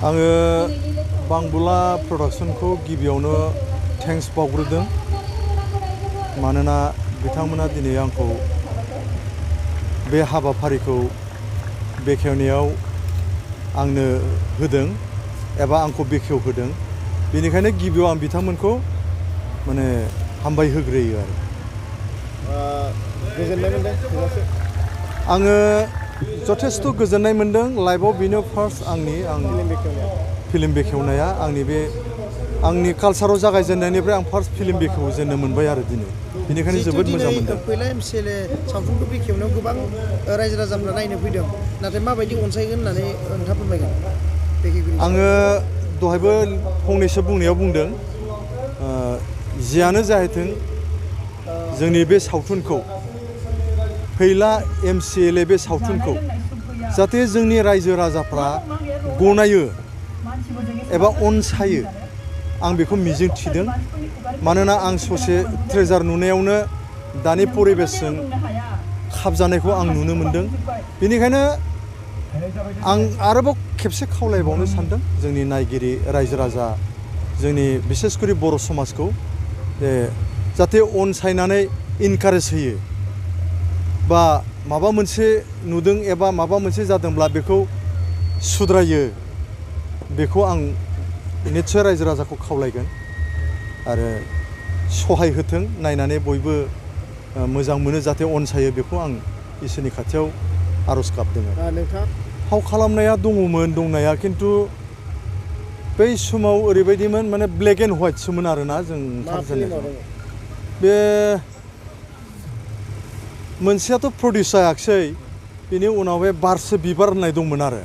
आङो बांबुला प्रडाक्शनखौ गिबियावनो थेंक्स बावग्रोदों मानोना बिथांमोना दिनै आंखौ बे हाबाफारिखौ बेखेवनायाव आंनो होदों एबा आंखौ बेखेवहोदों बेनिखायनो गिबियाव आं बिथांमोनखौ माने हामबाय होग्रोयो आरो गोजोननाय मोनदों आङो जथेस्थ' गोजोननाय मोनदों लाइफआव बेनो फार्स्ट आंनि फिल्म बेखेवनाया आंनि कालचाराव जागायजेननायनिफ्राय आं फार्स्ट फिल्म बेखेवजेननो मोनबाय आरो दिनै बेनिखायनो जोबोद मोजां मोनदों फैला एमसिएलए सावथुनखौ बेखेवनायाव गोबां रायजो राजाफ्रा नायनो फैदों नाथाय माबायदि अनसायगोन होननानै नोंथाङा फोरमायगोन आङो दहायबो फंनैसो बुंनायाव बुंदों जियानो जाहैथों जोंनि बे सावथुनखौ फैला एमसिएलए बे सावथुनखौ जाहाथे जोंनि रायजो राजाफ्रा गनायो एबा अनसायो आं बेखौ मिजिं थिदों मानोना आं ससे ट्रेजार नुनायावनो दानि परिबेसजों खाबजानायखौ आं नुनो मोनदों बेनिखायनो आं आरोबाव खेबसे खावलायबावनो सानदों जोंनि नायगिरि रायजो राजा जोंनि बिसेसकरि बर' समाजखौ जाहाथे अनसायनानै इनकारेज होयो बा माबा मोनसे नुदों एबा माबा मोनसे जादोंब्ला बेखौ सुद्रायो बेखौ आं निस्सय रायजो राजाखौ खावलायगोन आरो सहाय होथों नायनानै बयबो मोजां मोनो जाहाथे अनसायो बेखौ आं इसोरनि खाथियाव आर'ज गाबदों फाव खालामनाया दङमोन दंनाया खिन्थु बै समाव ओरैबायदिमोन माने ब्लेक एन्ड व्हाइटसोमोन आरोना जों बे मोनसेयाथ' प्रडिउस जायाखिसै बेनि उनाव बे बारसे बिबार होननाय दंमोन आरो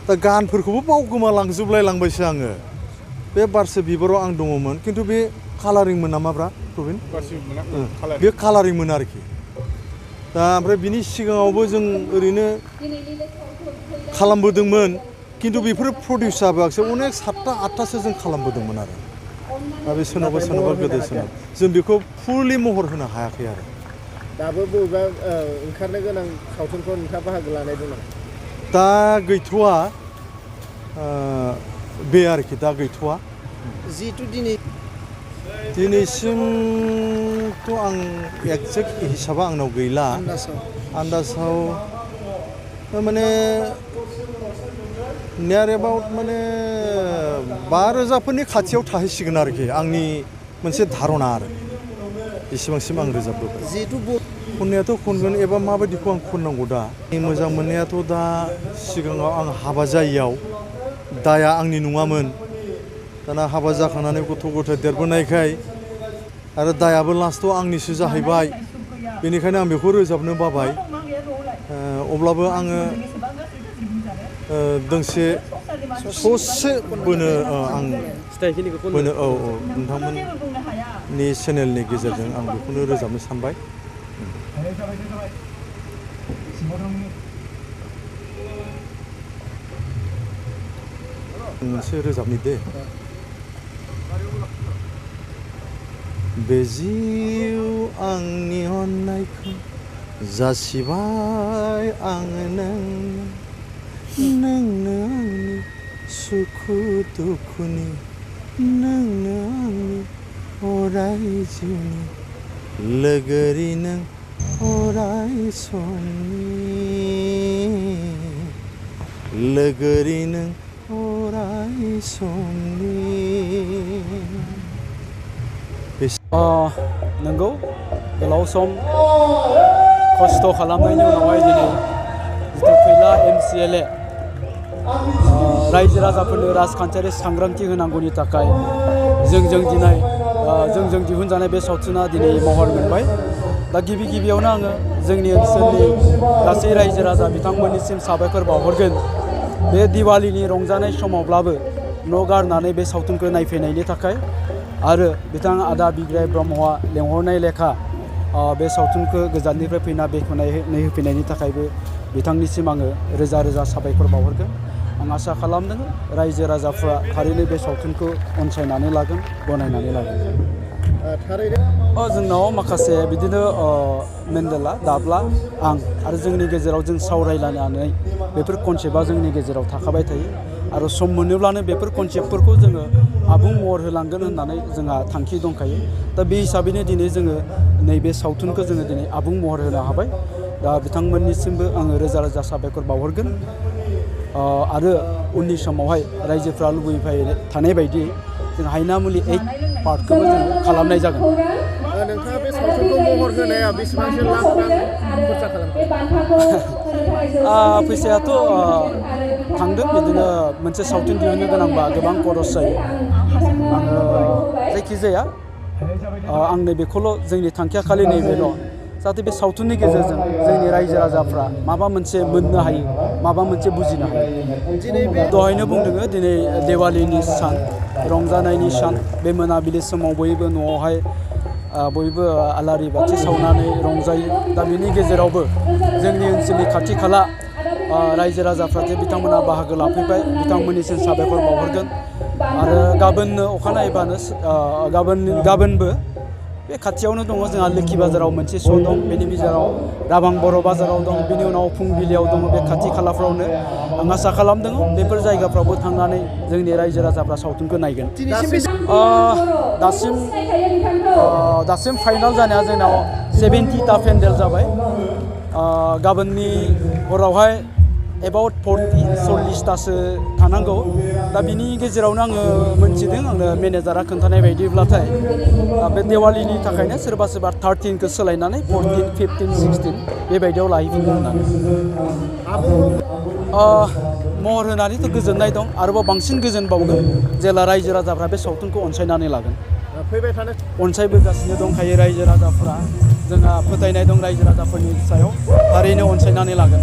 दा गानफोरखौबो बावगोमालांजोबलाय लांबायसो आङो बे बारसे बिबाराव आं दङमोन खिन्थु बे कालारिंमोन नामाब्रा प्रबिन बे कालारिंमोन आरोखि दा ओमफ्राय बिनि सिगाङावबो जों ओरैनो खालामबोदोंमोन खिन्थु बेफोरो प्रडिउस जाबोआखिसै अनेक 7टा 8टासो जों खालामबोदोंमोन आरो दा बे सोरनावबा गोदोसोनाव जों बेखौ फुलि महर होनो हायाखै आरो दाबो बबेबा ओंखारनो गोनां सावथुनफ्राव नोंथाङा बाहागो लानाय दं नामा दा गैथ'वा बे आरोखि दा गैथ'वा जिहेथु दिनैसिमथ' आं एक्जेक्ट हिसाबा आंनाव गैला आन्दासाव माने नियार एबाउट माने 5,000फोरनि खाथियाव थाहैसिगोन आरोखि आंनि मोनसे धारना आरो बेसेबांसिम आं रोजाबबोबाय जिहेतु खननायाथ' खनगोन एबा माबायदिखौ आं खननांगौ दा मोजां मोननायाथ' दा सिगाङाव आं हाबा जायैयाव दाया आंनि नङामोन दाना हाबा जाखांनानै गथ' गथाय देरबोनायखाय आरो दायाबो लास्टआव आंनिसो जाहैबाय बेनिखायनो आं बेखौ रोजाबनो बाबाय अब्लाबो आङो दोंसे ससे बोनो आं बोनो औ नोंथांमोननि चेनेलनि गेजेरजों आं बेखौनो रोजाबनो सानबाय मोनसे रोजाबनि दे बे जिउ आंनि अननायखौ जासिबाय आङो नोंनो आंनि सुखु दुखुनि नोंनो आंनि अराय जिउनि लोगोरि नों अराय समनि लोगोरि नों अराय समनि नंगौ गोलाव सम खस्थ' खालामनायनि उनावहाय दिनै जिथु फैला एमसिएलए रायजो राजाफोरनो राजखान्थियारि सांग्रांथि होनांगौनि थाखाय जोंजों दिहुनजानाय बे सावथुना दिनै महर मोनबाय दा गिबियावनो आङो जोंनि ओनसोलनि गासै रायजो राजा बिथांमोननिसिम साबायखर बावहरगोन बे दिवालीनि रंजानाय समावब्लाबो न' गारनानै बे सावथुनखौ नायफैनायनि थाखाय आरो बिथां आदा बिग्राय ब्रह्मआ लेंहरनाय लेखा बे सावथुनखौ गोजाननिफ्राय फैना बेखेवनानै होफैनायनि थाखायबो बिथांनिसिम आङो रोजा रोजा साबायखर बावहरगोन आं आसा खालामदों रायजो राजाफ्रा थारैनो बे सावथुनखौ अनसायनानै लागोन गनायनानै लागोन जोंनाव माखासे बिदिनो मेन्डेला दाब्ला आं आरो जोंनि गेजेराव जों सावरायलायनानै बेफोर कनसेप्टआ जोंनि गेजेराव थाखाबाय थायो आरो सम मोनोब्लानो बेफोर कनसेप्टफोरखौ जोङो आबुं महर होलांगोन होननानै जोंहा थांखि दंखायो दा बे हिसाबैनो दिनै जोङो नैबे सावथुनखौ जोङो दिनै आबुं महर होनो हाबाय दा बिथांमोननिसिमबो आङो रोजा रोजा साबायखर बावहरगोन आरो उननि समावहाय रायजोफ्रा लुबैबाय थानाय बायदि जों हायनामुलि 8 पार्टखौबो जोङो खालामनाय जागोन नोंथाङा बे सावथुनखौ महर होनाया बेसेबांसो लाख रां खरसा खालामदों? फैसायाथ' थांदों बिदिनो मोनसे सावथुन दिहुननो गोनांबा गोबां खरस जायो आङो जायखिजाया आं नैबेखौल' जोंनि थांखिया खालि नैबेल' जाहाथे बे सावथुननि गेजेरजों जोंनि रायजो राजाफ्रा माबा मोनसे मोननो हायो माबा मोनसे बुजिनो हायो दहायनो बुंदोङो दिनै देवालिनि सान रंजानायनि सान बे मोनाबिलि समाव बयबो न'आवहाय बयबो आलारि बाथि सावनानै रंजायो दा बिनि गेजेरावबो जोंनि ओनसोलनि खाथि खाला रायजो राजाफ्रा जे बिथांमोना बाहागो लाफैबाय बिथांमोननिसिम साबायखर बावहरगोन आरो गाबोननो अखानायैबानो गाबोनबो बे खाथियावनो दङ जोंहा लोखि बाजाराव मोनसे श' दं बेनि गेजेराव राबां बर' बाजाराव दं बेनि उनाव फुंबिलियाव दङ बे खाथि खालाफ्रावनो आं आसा खालामदों बेफोर जायगाफ्रावबो थांनानै जोंनि रायजो राजाफ्रा सावथुनखौ नायगोन दासिम फाइनाल जानाया जोंनाव 70टा पेन्डेल जाबाय गाबोननि हरावहाय एबाउट 40-40टासो थानांगौ दा बिनि गेजेरावनो आङो मोनथिदों आंनो मेनेजारा खोन्थानाय बायदिब्लाथाय बे देवालिनि थाखायनो सोरबा 13खौ सोलायनानै 14, 15, 16 बेबायदियाव लाहैफिनगोन होननानै महर होनानैथ' गोजोननाय दं आरोबाव बांसिन गोजोन बावगोन जेला रायजो राजाफ्रा बे सावथुनखौ अनसायनानै लागोन फैबाय थानाय अनसायबोगासिनो दंखायो रायजो राजाफ्रा जोंहा फोथायनाय दं रायजो राजाफोरनि सायाव थारैनो अनसायनानै लागोन